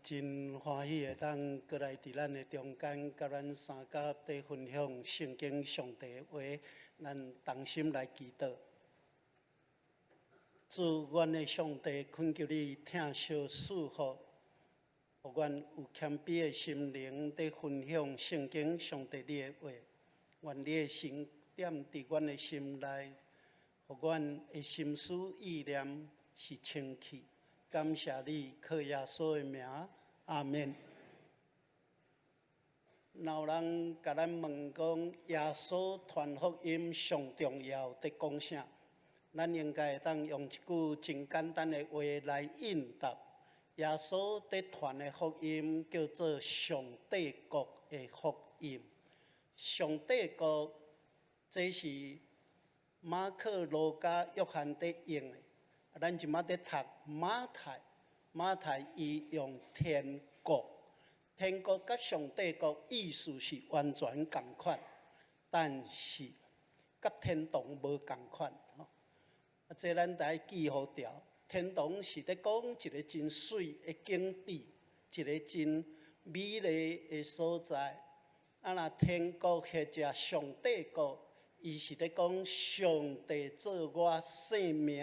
真歡喜會當閣來佇咱的中間，佮咱相佮佇分享聖經上帝的話，咱同心來祈禱。主，阮的上帝，懇求你疼惜賜福，予阮有謙卑的心靈，佇分享聖經上帝你的話。願你的神踮佇阮的心內，予阮的心思意念是清氣。感謝你，靠耶穌的名，阿們。若有人共咱問講，耶穌傳福音上重要佇講啥？咱應該會當用一句真簡單的話來應答。耶穌佇傳的福音叫做上帝國的福音。上帝國，這是馬可、路加、約翰佇用的。咱這馬佇讀馬太，馬太伊用天國，天國佮上帝國意思是完全仝款，但是佮天堂無仝款吼。啊，這咱得愛記予牢。天堂是咧講一个真媠的景致，一个真美麗的所在。啊，若天國或者上帝國，伊是咧講上帝做我生命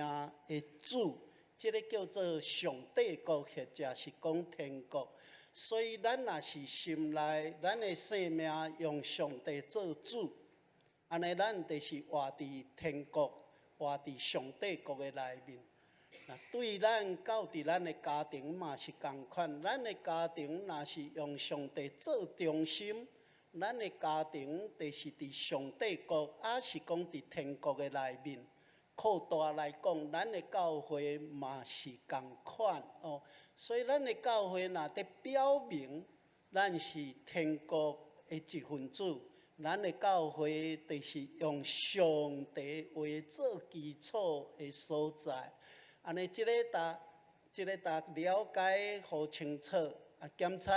的主，這个叫做上帝國，或者是講天國。所以咱若是心內，咱的生命用上帝做主，按呢咱就是活佇天國，活佇上帝國的內面。若對咱到佇咱的家庭嘛是仝款，咱的家庭若是用上帝做中心，咱的家庭就是佇上帝國，抑是講佇天國的內面。擴大來講，咱的教會嘛是仝款哦。所以咱的教會若佇表明咱是天國的一份子，咱的教會就是用上帝話做基礎的所在。按呢，這个逐了解予清楚，啊，檢查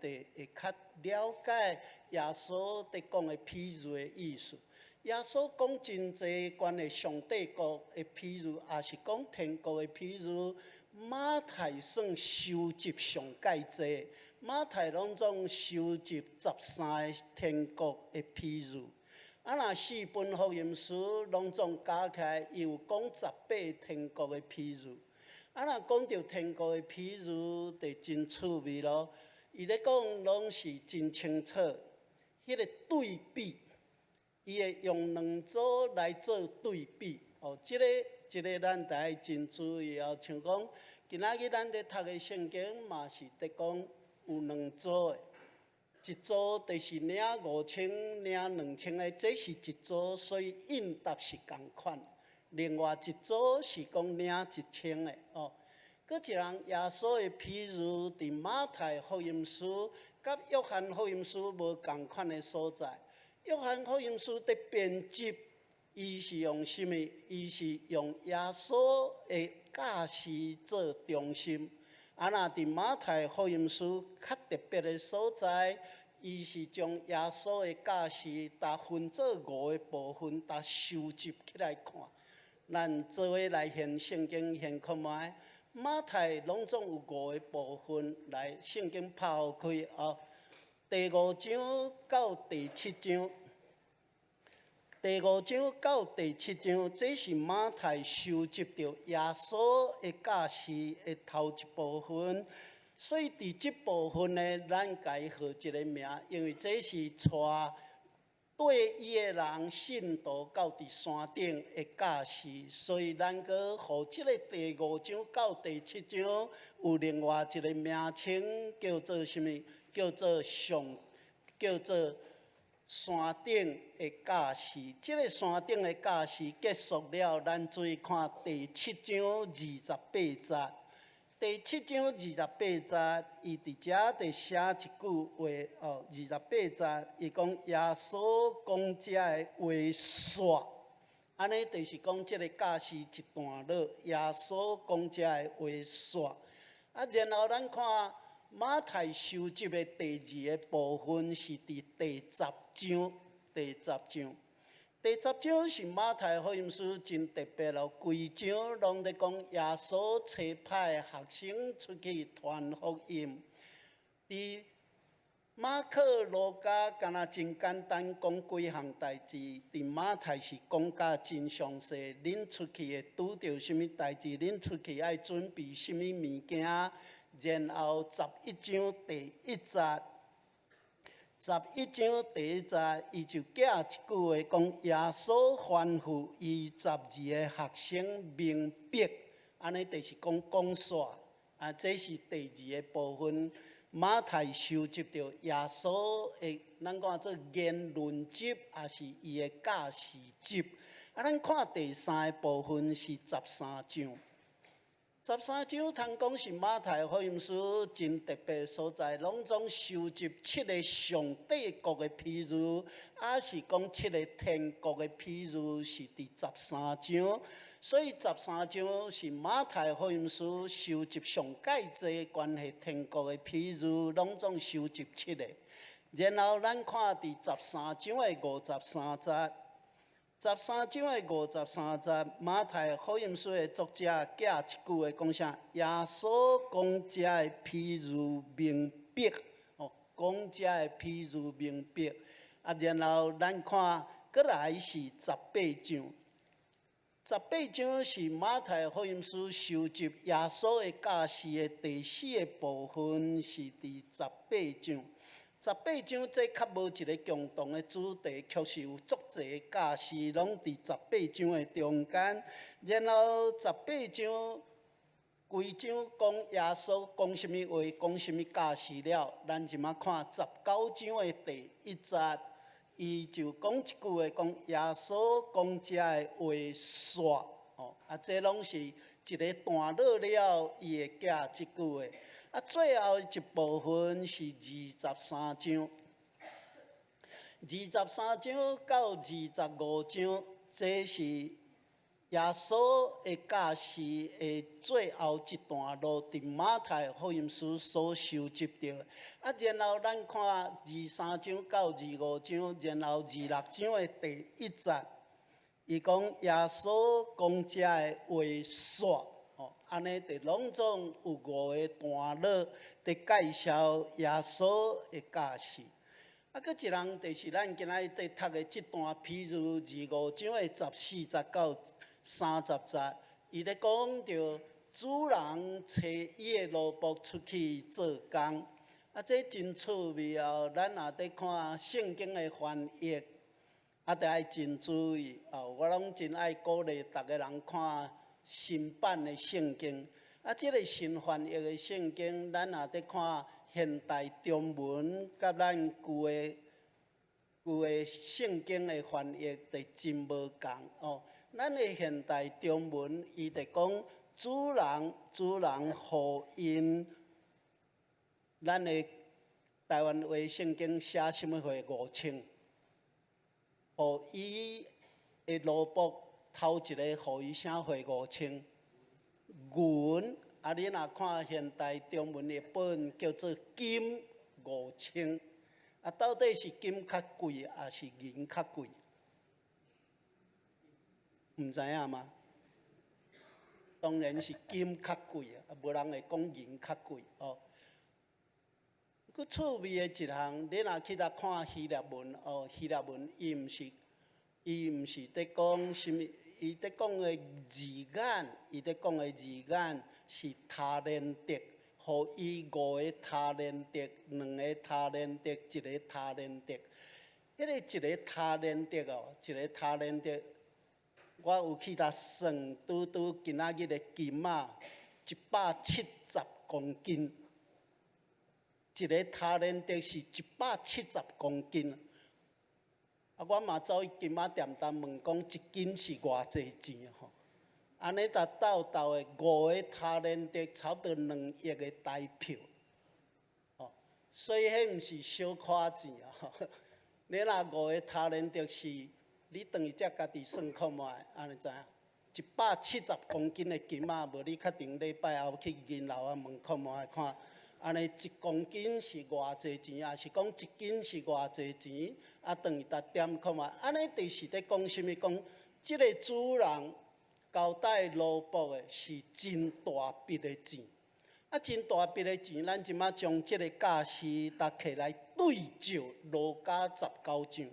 就會較了解耶穌佇講的譬喻的意思。耶穌講真濟關於上帝國的譬喻，抑是講天國的譬喻。馬太算收集上蓋濟，馬太攏總收集13個天國的譬喻。啊，若四本福音書攏總加起來，伊有講18天國的譬喻。啊，若講著天國的譬喻，就真趣味咯。伊咧講攏是真清楚，彼个對比，伊會用兩組來做對比。哦，這个咱得愛真注意哦。像講今仔日咱咧讀的聖經嘛是佇講有兩組的。一組就是領5千、領2千的，這是一組，所以應答是仝款。另外一組是講領1千的哦。閣一人耶穌的譬喻，佇馬太福音書佮約翰福音書無仝款的所在。約翰福音書佇編輯，伊是用啥物？伊是用耶穌的教示做中心。啊，若佇馬太福音書較特別的所在，伊是將耶穌的教示，逐分做五个部分，逐收集起來看。咱做伙來掀聖經掀看覓，馬太攏總有五个部分來聖經拍開哦。第五章到第七章，第五章到第七章，這是馬太收集著耶穌的教示的頭一部分。所以佇這部分呢，咱共伊號一个名，因為這是帶綴伊的人信徒到佇山頂的教示，所以咱閣予這个第五章到第七章有另外一个名稱，叫做啥物？叫做上，叫做山頂的教示。這个山頂的教示結束了，咱注意看第七章二十八節。第七章二十八節，伊佇遮佇寫一句話哦。二十八節，伊講耶穌講這个話煞，按呢就是講這个教示一段落。耶穌講這个話煞，啊，然後咱看馬太收集的第二个部分是佇第十章，第十章，第十章是馬太福音書真特別咯，規章攏咧講耶穌差派學生出去傳福音。佇馬可、路加敢若真簡單講幾項代誌，佇馬太是講甲真詳細。恁出去會拄著啥物代誌？恁出去愛準備啥物物件？然後十一章第一節，十一章第一節，伊就寄一句話講：耶穌吩咐伊十二個學生明白，按呢就是講講煞。啊，這是第二个部分。馬太收集著耶穌的，咱講做言論集，抑是伊的教示集。啊，咱看第三个部分是十三章。十三章通講是馬太福音書真特別所在，攏總收集七个上帝國的譬喻，抑是講七个天國的譬喻，是佇十三章。所以十三章是馬太福音書收集上蓋濟關係天國的譬喻，攏總收集七个。然後咱看佇十三章的五十三節，十三章的五十三節，馬太福音書的作者寄一句話講啥？耶穌講這个譬喻明白，哦，講這个譬喻明白。啊，然後咱看閣來是十八章。十八章是馬太福音書收集耶穌的教示的第四个部分，是佇十八章。十八章這較無一个共同的主題，卻是有足濟教示攏佇十八章的中間。然後十八章規章講耶穌講啥物話，講啥物教示了，咱這馬看十九章的第一節。伊就講一句話，講耶穌講這个話煞，哦，啊，這攏是一个段落了，伊會寄這句話。啊，最後一部分是二十三章，二十三章到二十五章，這是耶穌的教示的最後一段落，佇馬太福音書所收集著。啊，然後咱看二三章到二五章，然後二六章的第一節，伊講耶穌講這个話煞，哦，按呢佇攏總有五个段落佇介紹耶穌的教示。啊，閣一人就是咱今仔日佇讀的這段譬喻二五章的十四節到三十節，伊咧講著主人差伊的奴僕出去做工，啊，這真趣味哦。咱若佇看聖經的翻譯，啊，著愛真注意哦。我攏真愛鼓勵逐个人看新版的聖經。啊，這个新翻譯的聖經，咱若佇看現代中文，佮咱舊的舊的聖經的翻譯，就真無仝哦。咱的現代中文，伊就講主人，主人予𪜶，咱的台灣話聖經寫啥物貨五千，予伊的奴僕頭一个予伊啥貨五千銀，啊，你若看現代中文的本叫做金五千，啊，到底是金較貴，抑是銀較貴？毋知影嗎？當然是金較貴啊，無人會講銀較貴哦。閣趣味的一項，你若去來看希臘文哦，希臘文伊毋是佇講啥物，伊佇講的字眼，伊佇講的字眼是他連得，予伊五个他連得，兩个他連得，一个他連得。彼个一个他連得哦，一个他連得，我有去共算，拄拄今仔日的金仔，170公斤。一个他連得是170公斤。啊，我嘛走去金仔店當問講一斤是偌濟錢吼？按呢共鬥鬥的五个他連得差不多2億的台票，哦，所以彼毋是小可錢啊！你若五个他連得是，你轉去遮家己算看覓，按呢知影？170公斤的金仔，無你較頂禮拜後去銀樓啊問看覓看，按呢1公斤是偌濟錢，抑是講1斤是偌濟錢？啊，轉去逐點看覓，按呢就是咧講啥物？講這个主人交代奴僕的是真大筆的錢。啊，真大筆的錢，咱這馬將這个教示逐摕來對照路加十九章。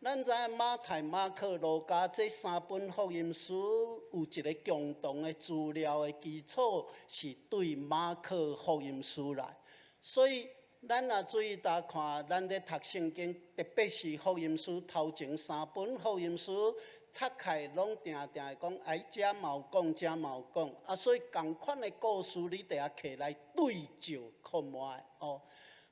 咱知影馬太、馬可、路加這三本福音書有一个共同的資料的基礎，是對馬可福音書來。所以，咱若注意逐看，咱咧讀聖經，特別是福音書頭前三本福音書，讀起來攏定定會講，哎，這嘛有講，這嘛有講，啊，所以仝款的故事，你著愛摕來對照看覓哦。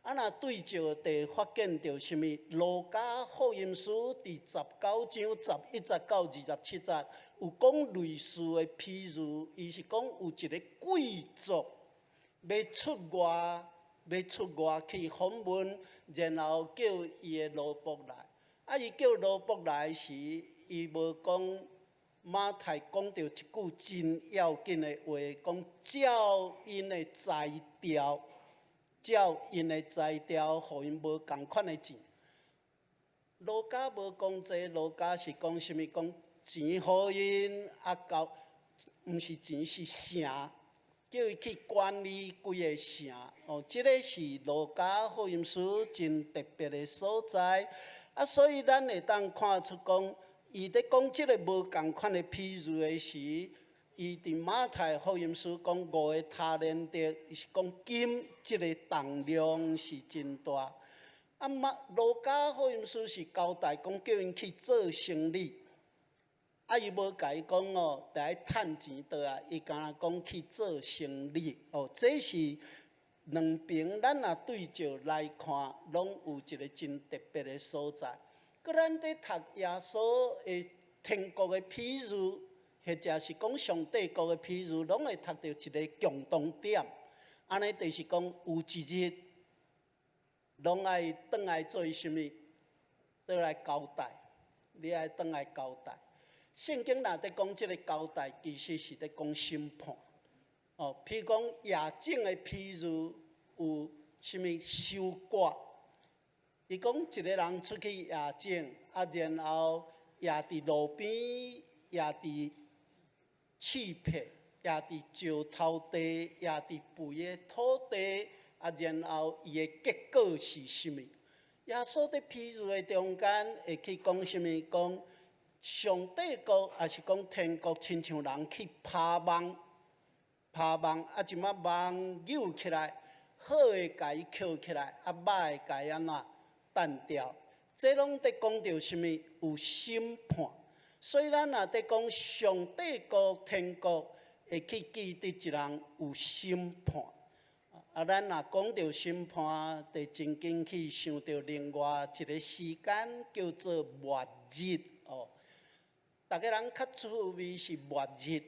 啊，若對照，就會發現著啥物？路加福音書佇19章11節到27節，有講類似的譬喻，伊是講有一个貴族欲出外，欲出外去訪問，然後叫伊的奴僕來。啊，伊叫奴僕來時，伊無講馬太講著一句真要緊的話，講照𪜶的才調。照𪜶的才調，予𪜶無仝款的錢。路加無講這個，路加是講啥物？講錢予𪜶啊，交，毋是錢是城，叫伊去管理規个城。哦，這个是路加福音書真特別的所在。啊，所以咱會當看出講，伊咧講這个無仝款的譬喻的時，伊佇馬太福音書講五个他連得，伊是講金，這个重量是真大。啊，馬路加福音書是交代講叫𪜶去做生理，啊，伊無共伊講哦，著愛趁錢倒來，伊干焦講去做生理。哦，這是兩邊咱若對照來看，攏有一个真特別的所在。閣咱佇讀耶穌的天國的譬喻，或者是講上帝國的譬喻，攏會讀著一个共同點。按呢就是講有一日，攏愛轉來做啥物？轉來交代，你愛轉來交代。聖經若佇講這个交代，其實是佇講審判。哦，譬如講夜種的譬喻有啥物收割？伊講一个人出去夜種，啊，然後夜佇路邊，夜佇刺皮，夜佇石頭地，夜佇肥的土地，啊，然後伊的結果是啥物？耶穌佇譬喻的中間會去講啥物？講上帝國，抑是講天國，親像人去拋網，拋網，啊，這馬網搝起來，好的共伊抾起來，啊，歹的共伊按怎擲掉？這攏佇講著啥物？有審判。所以咱若佇講上帝國、天國，會去記得一人有審判。啊，咱若講著審判，就真緊去想著另外一个時間叫做末日哦。逐个人較趣味是末日，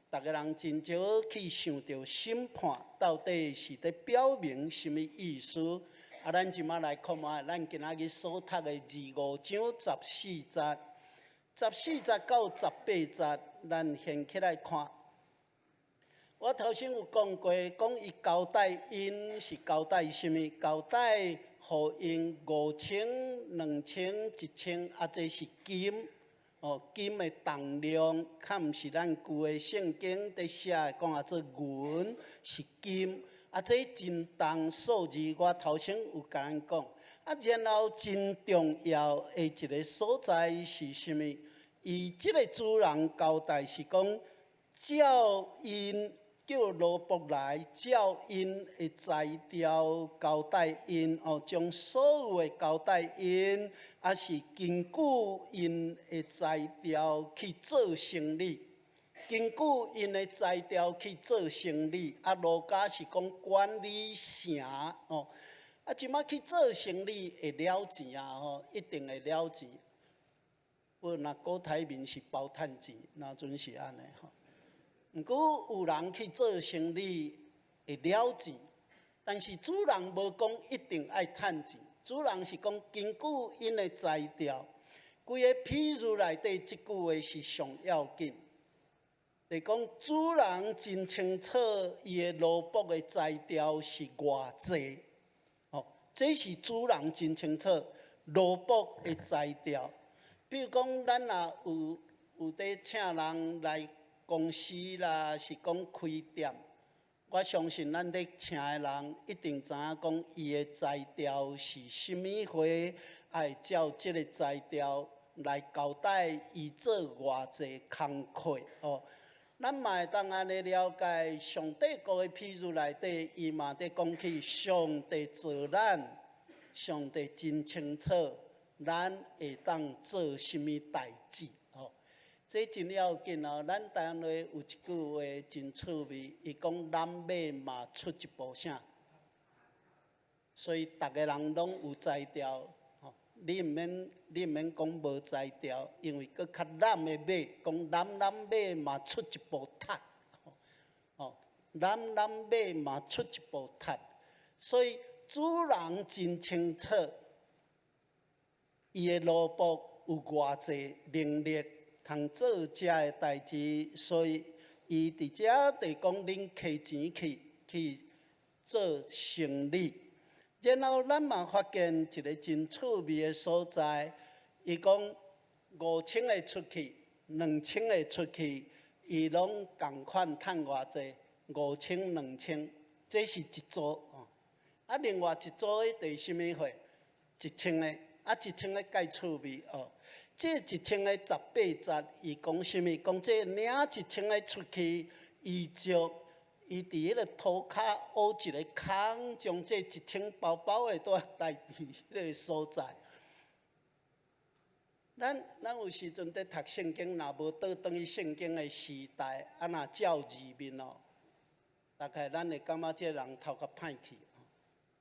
逐个人真少去想著審判到底是佇表明啥物意思。啊，咱這馬來看覓，咱今仔日所讀的25章14節，14節到18節，咱掀起來看。我頭先有講過，講伊交代𪜶是交代啥物？交代予𪜶5千、2千、1千，啊，這是金哦，金的重量，較毋是咱舊的聖經佇寫的講啊做銀是金，啊，這真重數字，我頭先有共咱講。啊，然後真重要的一个所在是啥物？伊這个主人交代是講，照𪜶叫奴僕來，照𪜶的才調交代𪜶哦，將所有的交代𪜶，抑是根據𪜶的才調去做生理，根據𪜶的才調去做生理。啊，路加是講管理城哦，啊，這馬去做生理會了錢啊吼，一定會了錢。不，若郭台銘是包趁錢，若陣是按呢吼。毋過有人去做生理會了錢，但是主人無講一定愛趁錢，主人是講根據𪜶的才調。規个譬喻內底這句話是上要緊。就講主人真清楚，伊的奴僕的才調是偌濟。哦，這是主人真清楚奴僕的才調。比如講，咱若有佇請人來公司啦，是講開店，我相信咱咧請的人一定知影講伊的才調是啥物貨，愛照這个才調來交代伊做偌濟工課哦。咱嘛會當按呢了解，上帝國的譬喻內底，伊嘛佇講起上帝造咱，上帝真清楚，咱會當做啥物代誌吼。這真要緊哦。咱台灣話有一句話真趣味，伊講攬馬嘛出一步啥，所以逐个人攏有才調。你毋免講無才調，因為閣較濫的馬，講濫濫馬嘛出一步踢，哦，濫濫馬嘛出一步踢，所以主人真清楚，伊的奴僕有偌濟能力通做這个代誌，所以伊佇遮就講恁提錢去做生理。然後咱嘛發現一个真趣味的所在，伊講5000个出去，2000个出去，伊攏仝款趁偌濟，五千兩千，這是一組哦。啊，另外一組的就是啥物貨？一千个，啊，一千个蓋趣味哦。這一千个十八節，伊講啥物？講這領一千個出去，伊就伊佇彼个塗跤挖一个空，將這一千包包的都刣佇彼个所在。咱有時陣佇讀聖經，若無倒轉去聖經的時代，啊若照字面哦，大概咱會感覺這个人頭殼歹去，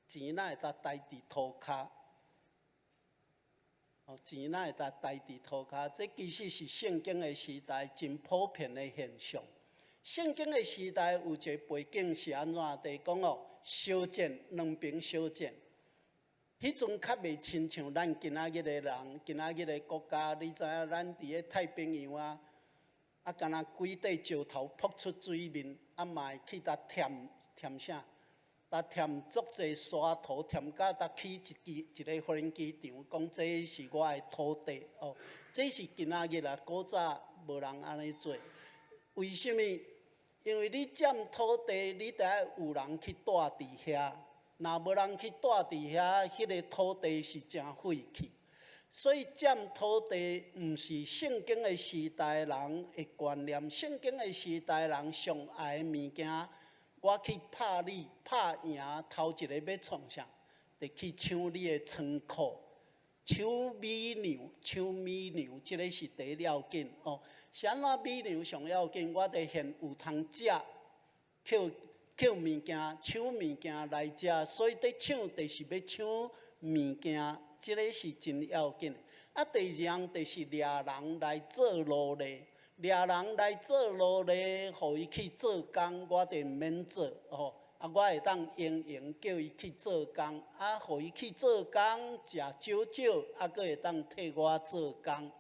錢哪會當刣佇塗跤？哦，錢哪會當刣佇塗跤？這其實是聖經的時代真普遍的現象。聖經的時代有一个背景是按怎？就是講哦，相戰兩邊相戰。彼陣較袂親像咱今仔日的人，今仔日的國家，你知影咱佇咧太平洋啊，啊，敢若幾塊石頭撲出水面，啊嘛會去搭添添啥？搭添足濟沙土，添甲搭起一支一个無人機場，講這是我的土地哦。這是今仔日啊，古早無人按呢做。為啥物？因為你佔土地，你得愛有人去住佇遐。若無人去住佇遐，彼个土地是誠廢去。所以佔土地毋是聖經的時代人的觀念。聖經的時代人上愛的物件，我去拍你，拍贏頭一个欲創啥？就去搶你的倉庫，搶米糧，搶米糧，這个是第一要緊哦。是按怎米糧上要緊？我得現有通食，抾抾物件，搶物件來食，所以佇搶就是欲搶物件，這个是真要緊。啊，第二項就是掠人來做奴隸，掠人來做奴隸，予伊去做工，我就毋免做吼。啊，我會當閒閒叫伊去做工，啊，予伊去做工，食少少，啊，閣會當替我做工。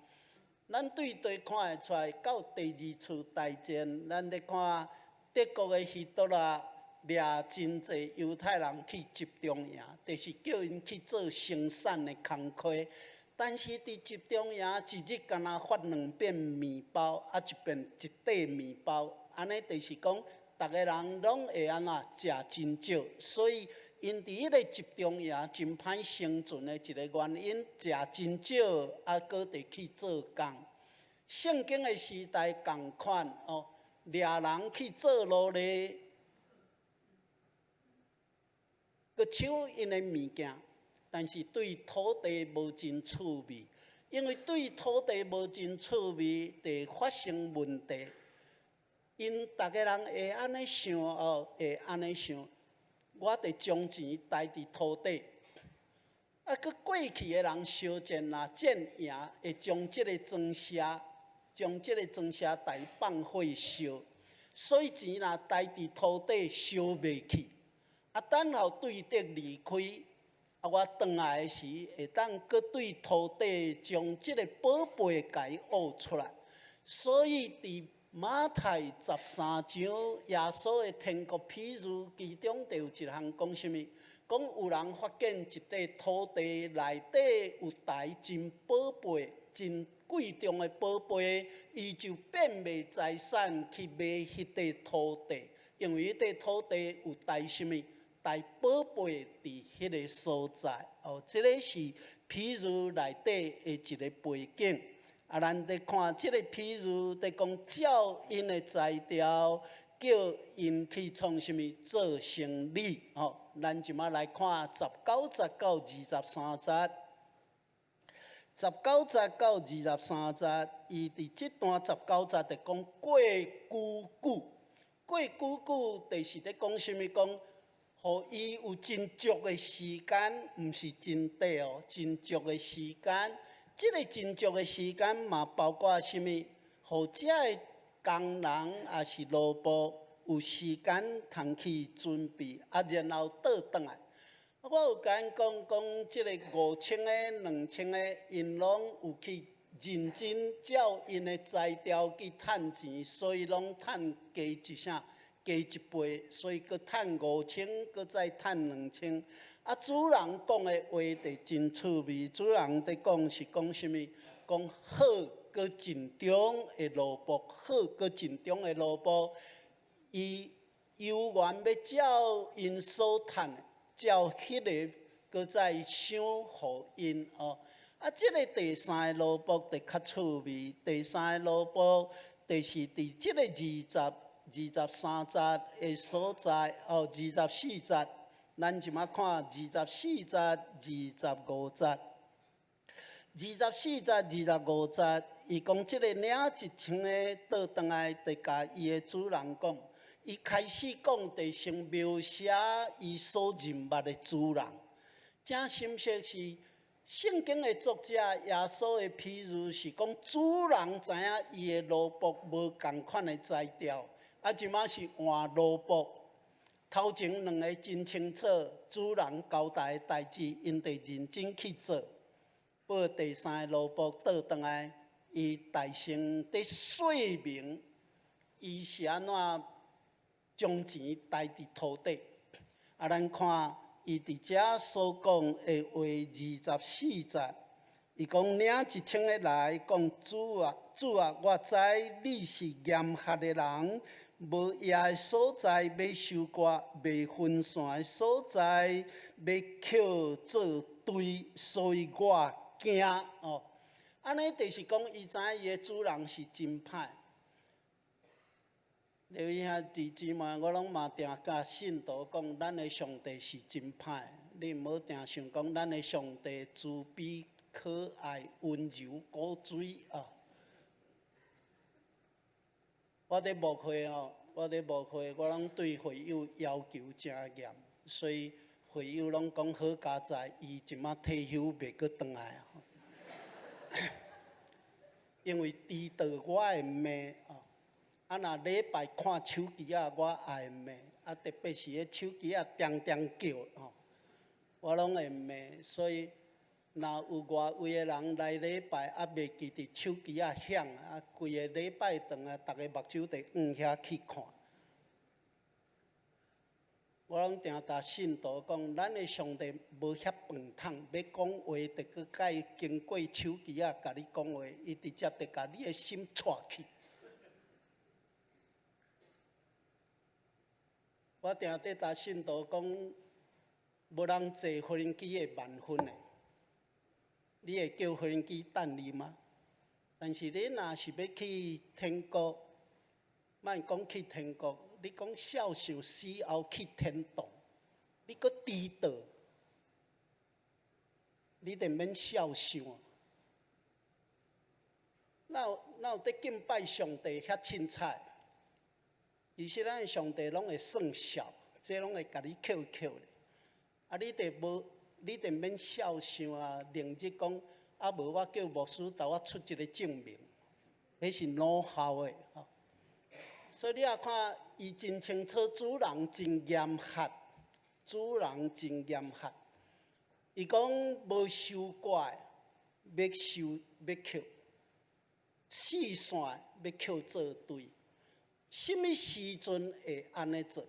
咱對對看會出來，到第二次大戰，咱咧看德國的希特勒掠真濟猶太人去集中營，就是叫𪜶去做生產的工課。但是佇集中營一日干焦發兩遍麵包，啊一遍一塊麵包，按呢就是講，逐个人攏會按怎食真少，所以𪜶佇彼个集中營真歹生存的一个原因，食真少，啊，閣得去做工。聖經的時代仝款哦，掠人去做奴隸，閣搶𪜶的物件，但是對土地無真趣味，因為對土地無真趣味，就會發生問題。𪜶逐个人會按呢想哦，會按呢想，我得將錢刣佇土底，啊，閣過去的人相戰若戰贏，會將這个莊舍，將這个莊舍刣放火燒，所以錢若刣佇土底燒袂去。啊，等候對敵離開，啊，我轉來的時會當閣對土底將這个寶貝共伊挖出來。所以佇馬太十三章耶穌的天國譬喻，其中就有一項講啥物？講有人發現一塊土地內底有刣真寶貝、真貴重的寶貝，伊就變賣財產去買彼塊土地，因為彼塊土地有刣啥物？刣寶貝佇彼个所在。哦，這个是譬喻內底的一个背景。啊，咱佇看這个譬喻，佇講照𪜶的才調，叫𪜶去創啥物做生理。吼，咱這馬來看十九節到二十三節。十九節到二十三節，伊佇這段十九節就講過久久，過久久就是咧講啥物？講予伊有真足的時間，毋是真短哦，真足的時間。這个真足的時間嘛，包括啥物？予遮的工人抑是奴僕有時間通去準備，啊，然後倒轉來。我有共𪜶講講，這个五千个、兩千个，𪜶攏有去認真照𪜶的才調去趁錢，所以攏趁加一啥，加一倍，所以閣趁五千，閣再趁兩千。啊，主人講的話就真趣味。主人佇講是講啥物？講好閣盡忠的奴僕，好閣盡忠的奴僕，伊猶原欲照𪜶所趁的，照彼个閣再賞予𪜶哦。啊，這个第三個奴僕就較趣味。第三个奴僕就是佇這个二十三節的所在哦，二十四節。咱這馬看二十四節、二十五節。二十四節、二十五節，伊講這个領一千个倒轉來，就共伊的主人講。伊開始講，就先描寫伊所認捌的主人。正心說是聖經的作者耶穌的譬喻是講主人知影伊的奴僕無仝款的才調，啊，這馬是換奴僕。頭前兩个真清楚，主人交代的代誌，𪜶得認真去做。不過第三个奴僕倒轉來，伊大聲佇說明，伊是按怎將錢刣佇土底。啊，咱看伊佇遮所講的話二十四節，伊講領一千个來講主啊，主啊，我知你是嚴厲的人，無掖的所在欲收割，袂分散的所在欲抾做堆，所以我驚哦。按呢就是講，伊知影伊的主人是真歹。劉伊兄弟姊妹，我攏嘛定共信徒講，咱的上帝是真歹。你毋好定想講，咱的上帝慈悲可愛、溫柔古錐啊！我佇牧會吼，我佇牧會，我攏對會友要求誠嚴，所以會友攏講好佳哉，伊這馬退休袂閣轉來，因為知道我會罵哦。啊，若禮拜看手機仔，我也會罵，啊，特別是彼手機仔定定叫吼，我攏會罵。所以，若有外圍的人來禮拜，啊，袂記得手機仔響，啊，規个禮拜轉來，逐个目睭就向遐去看。我攏定共信徒講，咱的上帝無遐飯桶，欲講話就閣愛經過手機仔共你講話，伊直接就共你的心掣去。我定佇共信徒講，無人坐飛機會慢分的，你會叫飛機等你嗎？但是你若是欲去天國，莫講去天國，你講痟想死後去天堂，你閣遲到，你就免痟想。哪有哪有佇敬拜上帝遐凊彩？其實咱上帝攏會算數，這攏會共你扣扣的。啊，你就無，你就免痟想啊！另日講，啊無我叫牧師替我出一個證明，彼是腦效的吼。所以你也看，伊真清楚，主人真嚴格，主人真嚴格。伊講無收割的，欲收欲抾；四散欲抾做堆。啥物時陣會按呢做？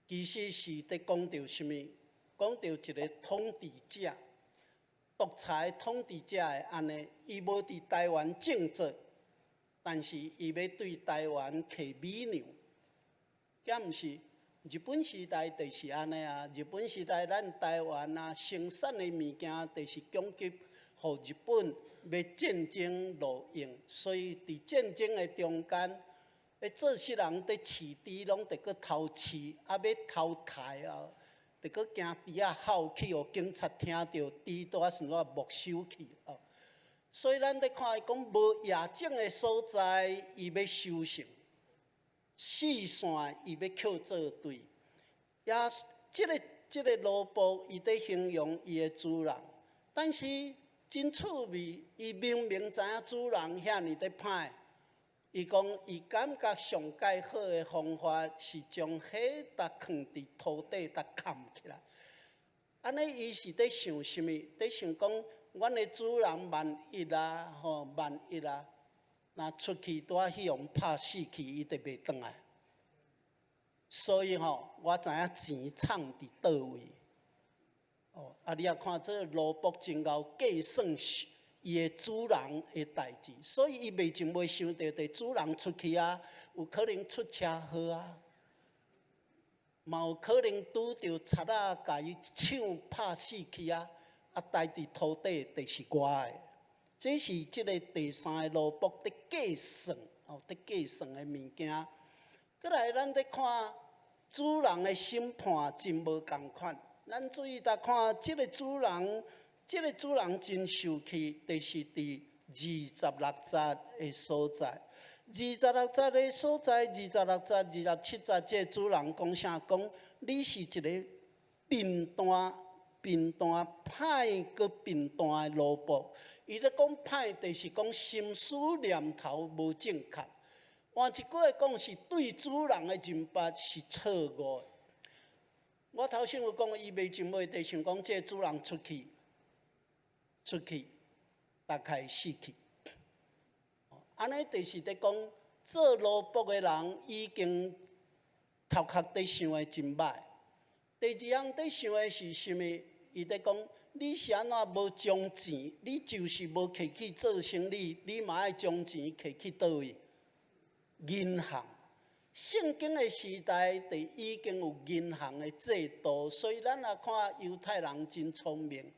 其實是佇講著啥物？講著一个統治者、獨裁統治者會按呢，伊無佇台灣種植，但是伊欲對台灣提米糧，敢毋是？日本時代就是按呢啊！日本時代咱台灣啊生產的物件，就是供給予日本欲戰爭路用，所以佇戰爭的中間，彼做事人佇飼豬，攏著閣偷飼，啊欲偷刣啊，著閣驚豬仔吼去予警察聽著，豬拄仔算怎沒收去哦。所以咱佇看伊講無野種的所在，伊欲收成。四散伊欲抾做對，也這個奴僕伊佇形容伊的主人，但是真趣味，伊明明知影主人遐爾的歹，伊講伊感覺上蓋好的方法是將彼搭囥佇塗底，搭崁起來。按呢，伊是佇想啥物？佇想講，阮的主人萬一啊，吼，萬一啊，若出去拄仔去予人拍死去，伊就袂轉來。所以吼，我知影錢藏佇佗位。哦，啊，你也看這个奴僕真𠢕計算伊的主人的代誌，所以伊袂真袂想著，佇主人出去啊，有可能出車禍啊，嘛有可能拄著賊仔共伊搶拍死去啊，啊，待佇塗底就是我的。這是這个第三个奴僕佇計算，哦，佇計算的物件。閣來，咱佇看主人的審判真無仝款。咱注意來看，這個主人真受氣，就是佇二十六節的所在。二十六節的所在，二十六節、27節，這個主人講啥？講你是一个笨蛋、笨蛋、歹閣笨蛋的奴僕。伊咧講歹，就是講心思念頭無正確。換一句話講，是對主人的認捌是錯誤的。我頭先有講，伊袂真袂地想講，這個主人出去，出去，大概死去。按呢，就是佇講做奴僕的人已經頭殼佇想的真歹。第二項佇想的是啥物？伊佇講你是按怎無將錢？你就是無摕去做生意，你嘛愛將錢摕去佗位？銀行。聖經的時代就已經有銀行的制度，所以咱若看猶太人真聰明。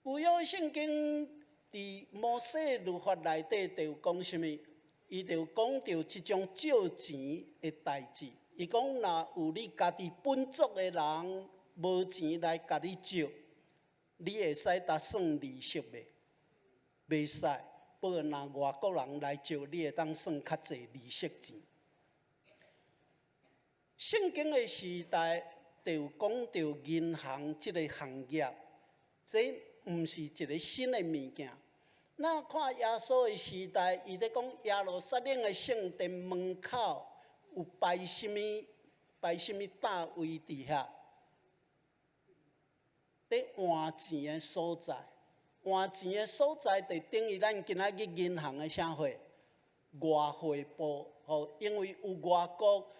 舊約聖經佇摩西律法內底就有講啥物？伊就講著這種借錢的代誌。伊講若有你家己本族的人無錢來共你借，你會使共算利息袂？袂使。不過若外國人來借，你會當算較濟利息錢。聖經的時代就有講著銀行這个行業，這毋是一个新的物件。咱看耶穌的時代，伊咧講耶路撒冷的聖殿門口有擺啥物？擺啥物搭位佇遐？佇換錢的所在，換錢的所在就等於咱今仔日銀行的啥貨？外匯部，吼，因為有外國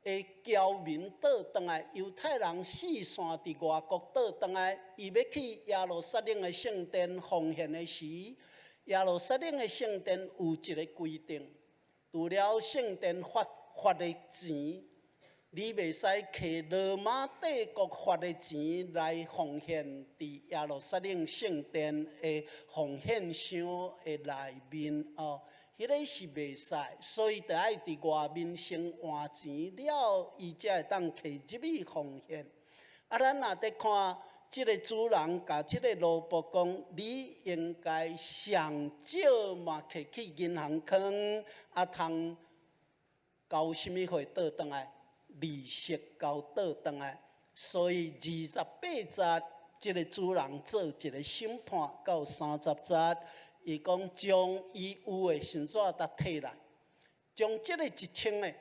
的僑民倒轉來，猶太人四散佇外國倒轉來，伊欲去耶路撒冷的聖殿奉獻的時，耶路撒冷的聖殿有一个規定，除了聖殿發發的錢，你袂使摕羅馬帝國發的錢來奉獻佇耶路撒冷聖殿的奉獻箱的內面哦。彼个是袂使，所以著愛佇外面先換錢了，伊才會當摕入去奉獻。啊，咱若佇看這个主人共這个奴僕講，你應該上少嘛摕去銀行囥，啊通交啥物貨倒轉來？利息交倒轉來。所以28節，這个主人做一个審判，到30節。伊講將伊有的先怎共提來，將這个1000个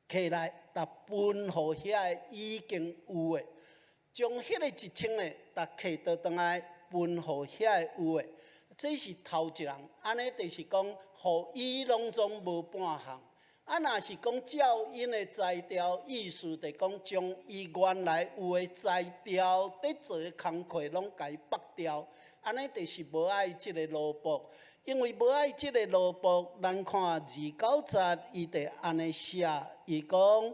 提來，共分予遐个已經有的，將彼个1000个共提倒轉來，分予遐个有的。這是頭一人，按呢就是講，予伊攏總無半項。啊，若是講照𪜶的才調，意思就講將伊原來有的才調，佇做的工課攏共伊縛掉，按呢就是無愛這个奴僕。因為無愛這个奴僕，咱看二九節，伊就按呢寫，伊講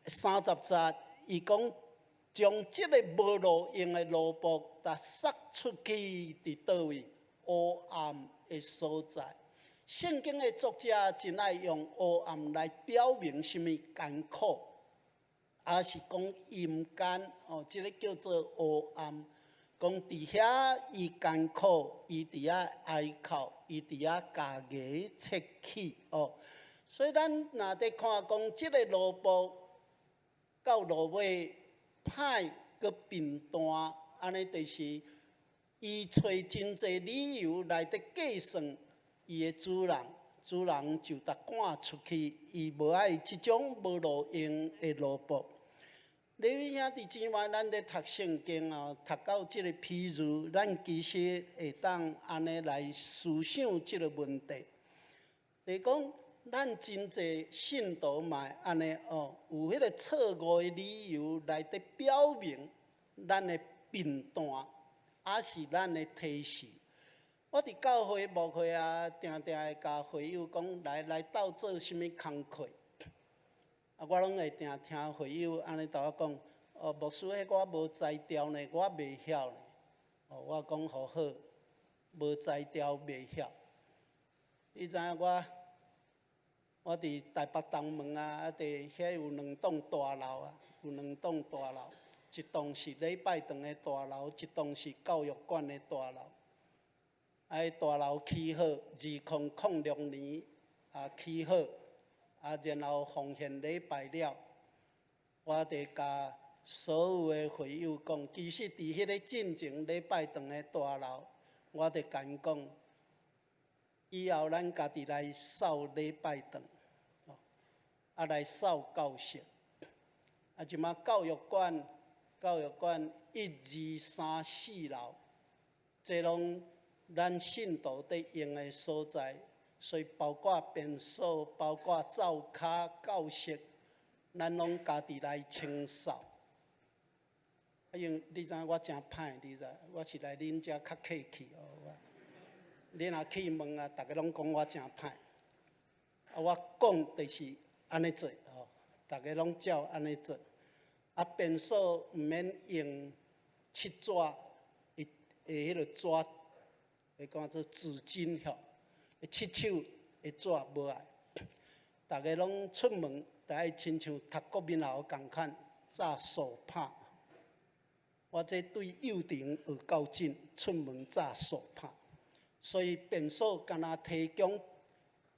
30節，伊講將這个無路用的奴僕，共殺出去，佇佗位黑暗的所在。聖經的作者真愛用黑暗來表明啥物艱苦，抑是講陰間哦，這个叫做黑暗。講佇遐伊艱苦，伊佇遐哀哭，伊佇遐咬牙切齒哦。所以咱若佇看講這个奴僕到落尾歹閣貧惰，按呢就是伊揣真濟理由來佇計算伊的主人，主人就共趕出去，伊無愛這種無路用的奴僕。你兄弟姊妹，咱咧讀聖經哦，讀到這個譬喻，咱其實會當按呢來思想這個問題。就是講，咱真濟信徒嘛會按呢哦，有彼個錯誤的理由來佇表明咱的貧惰，抑是咱的推辭。我佇教會牧會啊，定定會共會友講，來來鬥做啥物工課。啊，我攏會定聽會友按呢共我講，哦，牧師，彼我無才調呢，我袂曉呢。哦，我講好好，無才調袂曉。你知影我，我佇台北東門啊，啊佇遐有兩棟大樓啊，有兩棟大樓，一棟是禮拜堂的大樓，一棟是教育館的大樓。啊，彼大樓起好，2006年啊起好。啊，然後奉獻禮拜了，我就共所有的會友講，其實佇彼个進前禮拜堂的大樓，我就共𪜶講，以後咱家己來掃禮拜堂，啊來掃教室。啊，這馬教育館，教育館一二三四樓，這攏咱信徒佇用的所在。所以包括便所，包括灶跤、教室，咱攏家己來清掃。因為你知影我誠歹，你知？我是來恁遮較客氣哦。你若去問啊，逐家攏講我誠歹。啊，我講就是按呢做吼，逐家攏照按呢做。啊，便所毋免用拭紙，伊的彼个紙，會講做紙巾吼。拭手的紙無愛，逐家攏出門，著愛親像讀國民學仝款，紮素帕。我這對幼稚園學到盡，出門紮素帕，所以便所敢若提供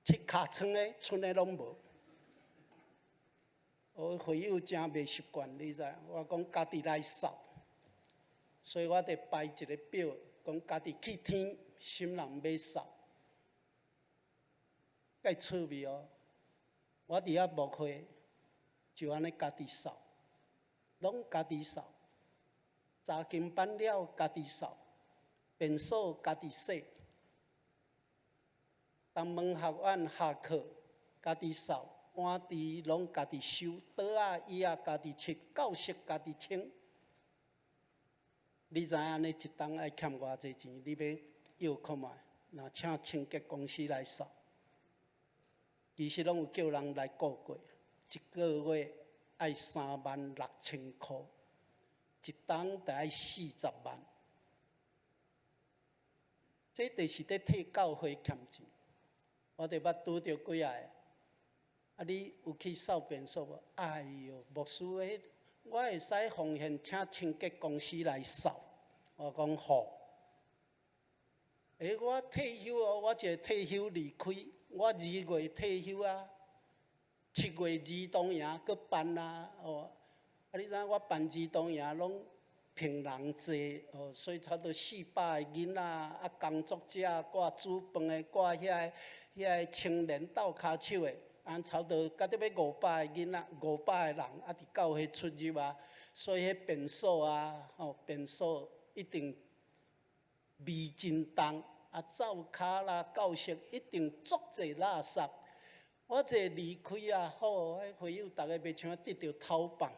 拭尻川的，賰的攏無。我會友誠袂習慣，你知？我講家己來掃，所以我得排一個表，講家己去天，啥人欲掃。蓋趣味哦！我佇遐牧會，就按呢家己掃，攏家己掃。查經班了，家己掃，便所家己洗。東門學院下課，家己掃，碗櫥攏家己收，桌仔椅仔家己拭，教室家己清。你知影按呢一冬愛欠偌濟錢？你欲臆看覓？若請清潔公司來掃。其實攏有叫人來估過，一個月愛36,000箍，一冬著愛40萬。這就是佇替教會欠錢。我就捌拄著幾仔個，啊，你有去掃便所無？哎喲，牧師，彼我會使奉獻請清潔公司來掃。我講好。欸，我退休哦，我一個退休離開。我2月退休啊，7月兒童營閣辦啊，哦，啊你知影我辦兒童營攏憑人濟哦，所以差不多400個囡仔，啊工作者掛煮飯的，掛遐個青年鬥跤手的，按差不多甲得欲500個囡仔，500個人啊佇教會出入啊，所以彼便所啊，吼便所一定味真重。啊，灶跤啦，教室一定足濟垃圾。我我這離開啊，好，彼會友逐个袂像得著頭放。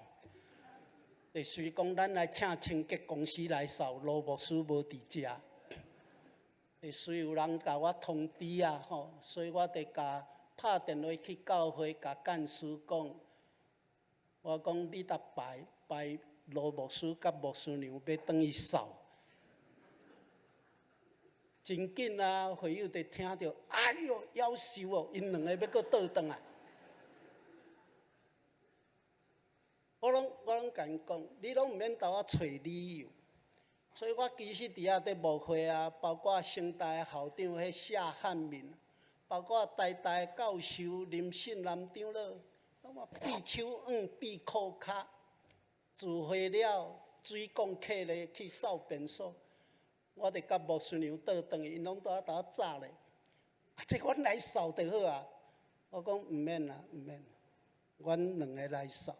就隨講咱來請清潔公司來掃，羅牧師無佇遮。就隨有人共我通知啊，吼，所以我得共拍電話去教會，共幹事講，我講你逐擺拜羅牧師佮牧師娘欲轉去掃。真緊啊！會友就聽著，哎喲，夭壽哦！𪜶兩個欲閣倒轉來。我攏共𪜶講，你攏毋免斗我揣理由。所以我其實佇遐佇牧會啊，包括成大的校長彼謝漢民，包括台大教授林信南長老，攏嘛閉手腕、閉褲跤，聚會了，水管客咧去掃便所。我就佮牧師娘倒轉去，𪜶攏拄仔共我炸咧。啊，這阮來掃就好啊。我講毋免啦，毋免，阮兩个來掃。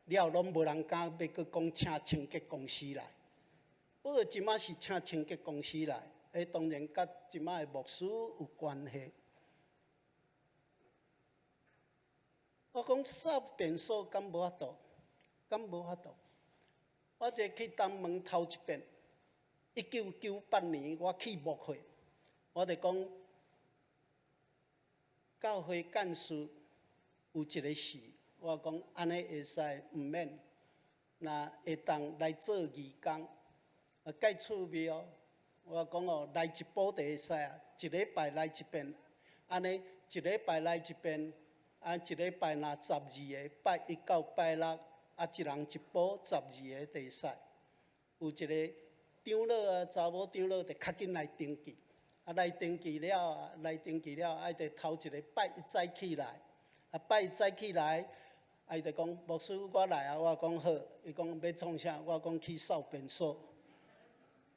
了後攏無人敢欲閣講請清潔公司來。不過這馬是請清潔公司來，彼當然佮這馬的牧師有關係。我講掃便所敢無法度？敢無法度？我這去東門頭一遍。1998年，我去牧會，我就講教會幹事有一个事，我講按呢會使毋免，若會當來做義工，啊，蓋趣味哦。我講哦，來一補就會使啊，一禮拜來一遍，按呢一禮拜來一遍，啊，一禮拜若12個，拜一到拜六，啊，一人一補十二个就會使。有一个長老啊，查某長老就較緊來登記，啊來登記了啊，來登記了，愛得頭一个拜一早起來，啊拜一早起來，啊伊就講牧師我來啊，我講好，伊講欲創啥？我講去掃便所。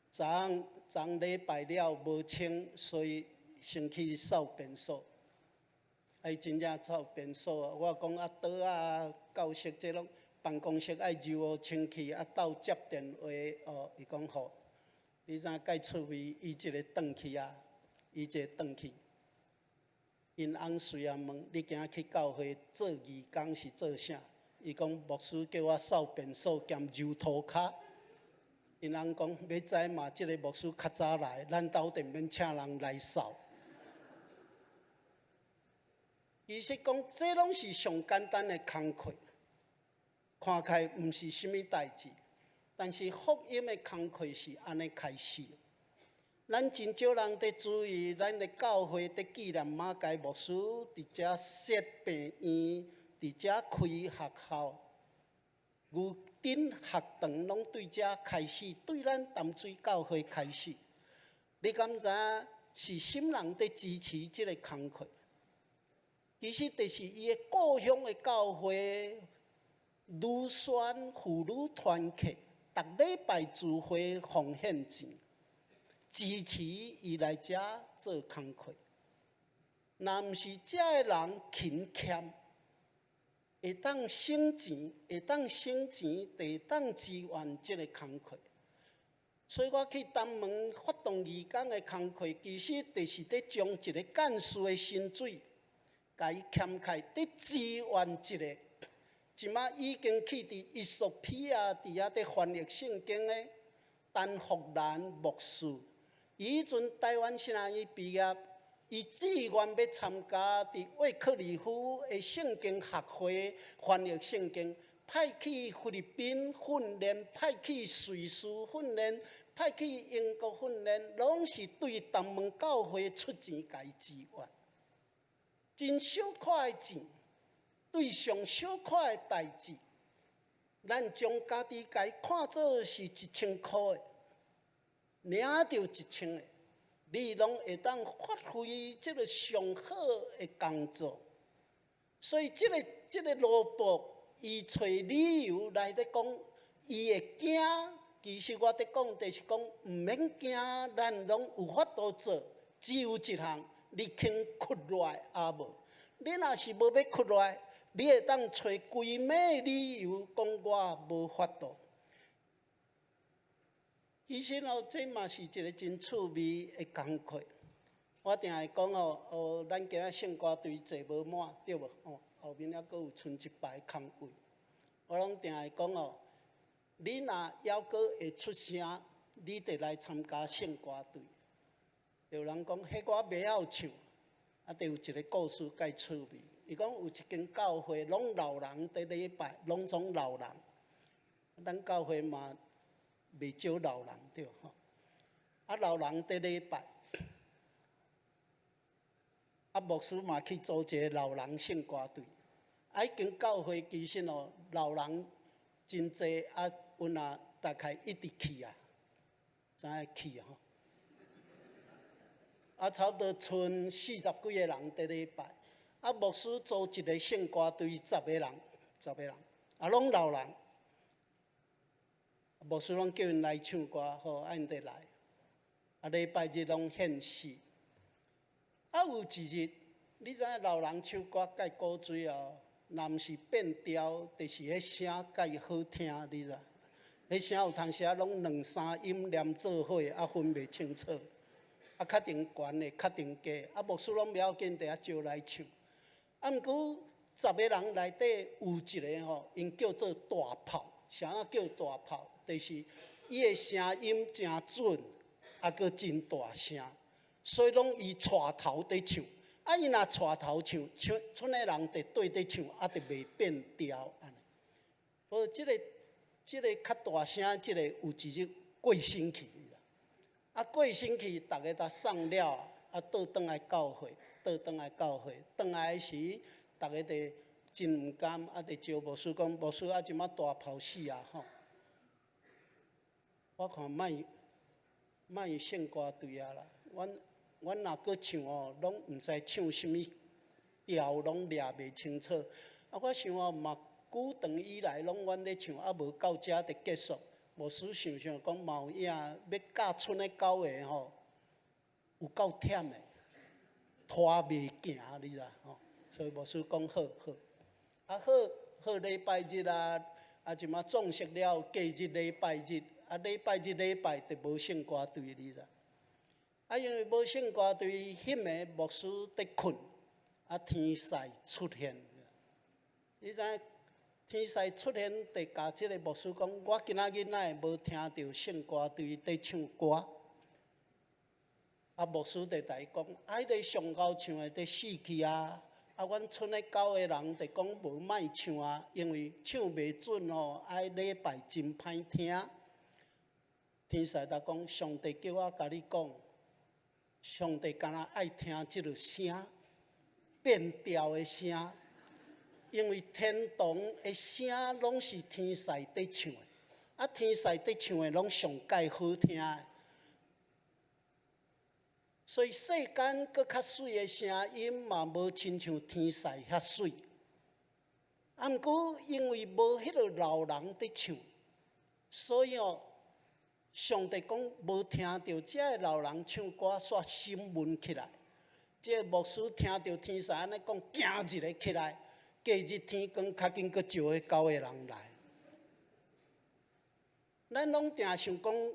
昨昏昨禮拜了無清，所以先去掃便所。啊伊真正掃便所，我講啊桌仔教室這攏辦公室愛揉予清氣，啊鬥接電話哦，伊講好。你知影蓋趣味？伊一个轉去啊，伊一个轉去。𪜶翁隨啊問：你今仔去教會做義工是做啥？伊講牧師叫我掃便所兼揉塗跤。𪜶翁講欲知嘛？這个牧師較早來，咱兜就免請人來掃。其實講這攏是上簡單的工課，看起來毋是啥物代誌。但是福音的工課是按呢開始。咱真少人佇注意，咱的教會佇紀念馬偕牧師佇遮設病院，佇遮開學校，牛津學堂攏對遮開始，對咱淡水教會開始。你敢知影是啥人佇支持這个工課？其實就是伊的故鄉的教會，女宣婦女團契。逐禮拜聚會奉獻錢，支持伊來遮做工課。若毋是遮的人勤儉，會當省錢，會當省錢，就會當支援這个工課。所以我去東門發動義工的工課，其實就是佇將一个幹事的薪水，共伊儉開，佇支援一个。這馬已經去佇衣索比亞佇遐佇翻譯聖經的陳福蘭牧師，伊彼陣台灣神學院畢業，伊志願欲參加佇威克里夫的聖經學會翻譯聖經，派去菲律賓訓練，派去瑞士訓練，派去英國訓練，攏是對東門教會出錢共伊支援，真小可的錢。對上小可的代誌，咱將家己共伊看做是1000箍的，領著一千个，你攏會當發揮這个上好的工作。所以這个羅伯，伊揣理由來咧講，伊會驚。其實我佇講，就是講毋免驚，咱攏有法度做。只有一項，你肯屈落來抑無？你若是無欲屈落來，你會當揣幾暝理由講我無法度。其實哦，這嘛是一个真趣味的工課。我定會講哦，哦，咱今仔聖歌隊坐無滿，對無？哦，後面猶閣有賰一排空位。我攏定會講哦，你若猶閣會出聲，你就來參加聖歌隊。有人講，彼我袂曉唱，啊，就有一個故事蓋趣味。伊講有一間教會，攏老人佇禮拜，攏總老人。咱教會嘛袂少老人對吼。啊，老人佇禮拜，啊，牧師嘛去組一個老人聖歌隊。啊，彼間教會其實哦，老人真濟，啊，阮也大概一直去啊，知影去吼。啊，差不多賰四十幾個人佇禮拜。啊，牧師組一個聖歌隊，十個人，十個人，啊，攏老人。牧師攏叫𪜶來唱歌，好，啊，𪜶就來。啊，禮拜日攏獻詩。啊，有一日，你知影老人唱歌蓋古錐哦，若毋是變調，就是彼聲蓋好聽，你知？彼聲有當時仔攏兩三音連做伙，啊，分袂清楚。啊，較定懸的，較定低，啊，牧師攏袂要緊，佇遐招來唱。啊，毋過十個人內底有一個吼，𪜶叫做大炮，啥物叫大炮？就是伊的聲音誠準，啊，閣真大聲，所以攏伊帶頭佇唱。啊，伊若帶頭唱，唱賰的人就綴佇唱，啊，就袂變調按呢。無這個較大聲，這個有一日過身去啦。啊，過身去，逐家都送了，啊，倒轉來教會，倒轉來教會，轉來時，逐家就真毋甘，啊，就招牧師講，牧師啊，這馬大炮死啊吼！我看莫莫聖歌隊啊啦，阮若閣唱哦，攏毋知唱啥物調，攏掠袂清楚。啊，我想哦，嘛久長以來攏阮咧唱，啊無到遮就結束。牧師想想講，嘛有影，欲教賰彼九個吼，有夠忝的，拖袂行，你知吼？所以牧師講好好，啊好好禮拜日啊，啊這馬裝飾了，隔日禮拜日，啊禮拜日禮拜就無聖歌隊，你知？啊，因為無聖歌隊，彼暝牧師佇睏，啊天使出現，你知？天使出現，就共這個牧師講：我今仔日哪會無聽著聖歌隊佇唱歌？啊，牧師就共伊講：啊，彼個上𠢕唱的佇死去啊！啊，阮賰彼九個人就講無莫唱啊，因為唱袂準吼，啊，禮拜真歹聽。天使就講：上帝叫我共你講，上帝敢若愛聽這個聲，變調的聲。因為天堂的聲攏是天使佇唱的，啊，天使佇唱的攏上蓋好聽的，所以世間閣較媠的聲音嘛，無親像天使遐媠。啊，毋過因為無彼個老人佇唱，所以哦，上帝講無聽著這个老人唱歌，煞心悶起來。這個牧師聽著天使按呢講，驚一下起來。隔日天光，較緊閣招彼九個人來。咱攏定想講，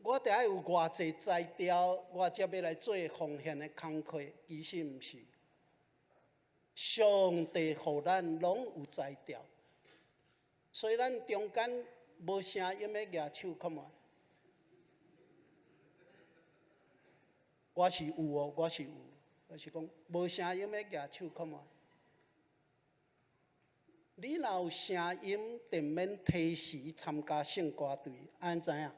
我得愛有偌濟才調，我才欲來做奉獻的工課。其實毋是，上帝予咱攏有才調，所以咱中間無聲音的舉手看覓。我是有哦，我是有，我是講無聲音的舉手看覓。你若有聲音，就免提時參加聖歌隊，按呢知影？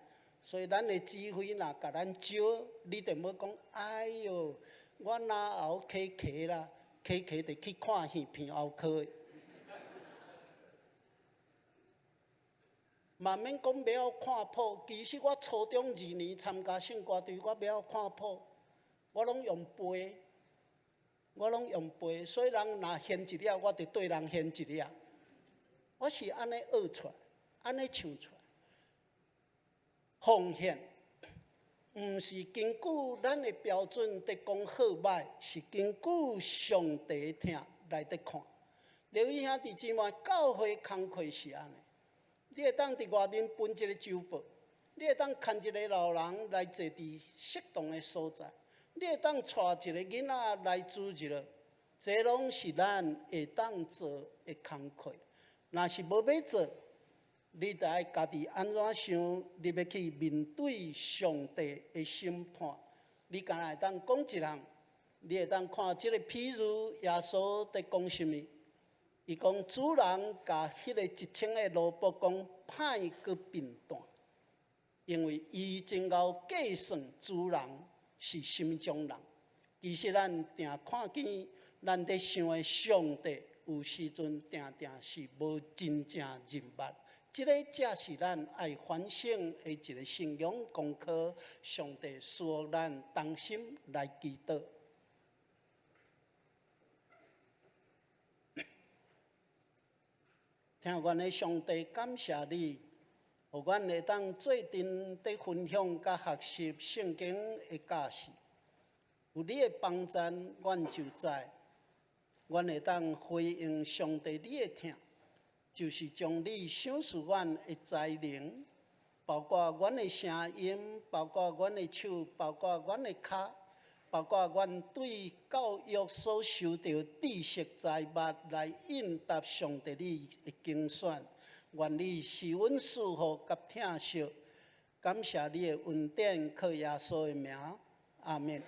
所以咱的指揮若共咱招，你就莫講，哎喲，我哪喉咳咳啦，咳咳就去看戲鼻喉科。嘛免講袂曉看譜，其實我初中二年參加聖歌隊，我袂曉看譜，我攏用背。我攏用背，所以人若弦一粒，我就綴人弦一粒。我是按呢學出來，按呢唱出來。奉獻，毋是根據咱的標準佇講好歹，是根據上帝疼來佇看。留意兄弟姊妹，教會工課是按呢，你會當佇外面分一個周報，你會當牽一個老人來坐佇適當的所在。你會當帶一个囡仔來主日，這攏是咱會當做的工課。若是無欲做，你著愛家己按怎想？你欲去面對上帝的審判，你敢若會當講一項？你會當看這个譬喻，耶穌佇講啥物？伊講主人共彼个1000个奴僕講歹閣笨蛋，因為伊真𠢕計算主人是啥物種人。其實咱定看見，咱佇想的上帝，有時陣定定是無真正認捌。這个才是咱愛反省的一个信仰功課。上帝賜予咱同心來祈禱。疼阮的上帝，感謝你，予阮會當做陣佇分享佮學習聖經的教示。有你的幫贊，阮就知，阮會當回應上帝你的疼，就是將你賞賜阮的才能，包括阮的聲音，包括阮的手，包括阮的跤。包括阮對教育所受著知識財物來應答上帝你的揀選，願你賜阮賜福佮疼惜，感謝你的恩典，靠耶穌的名，阿們。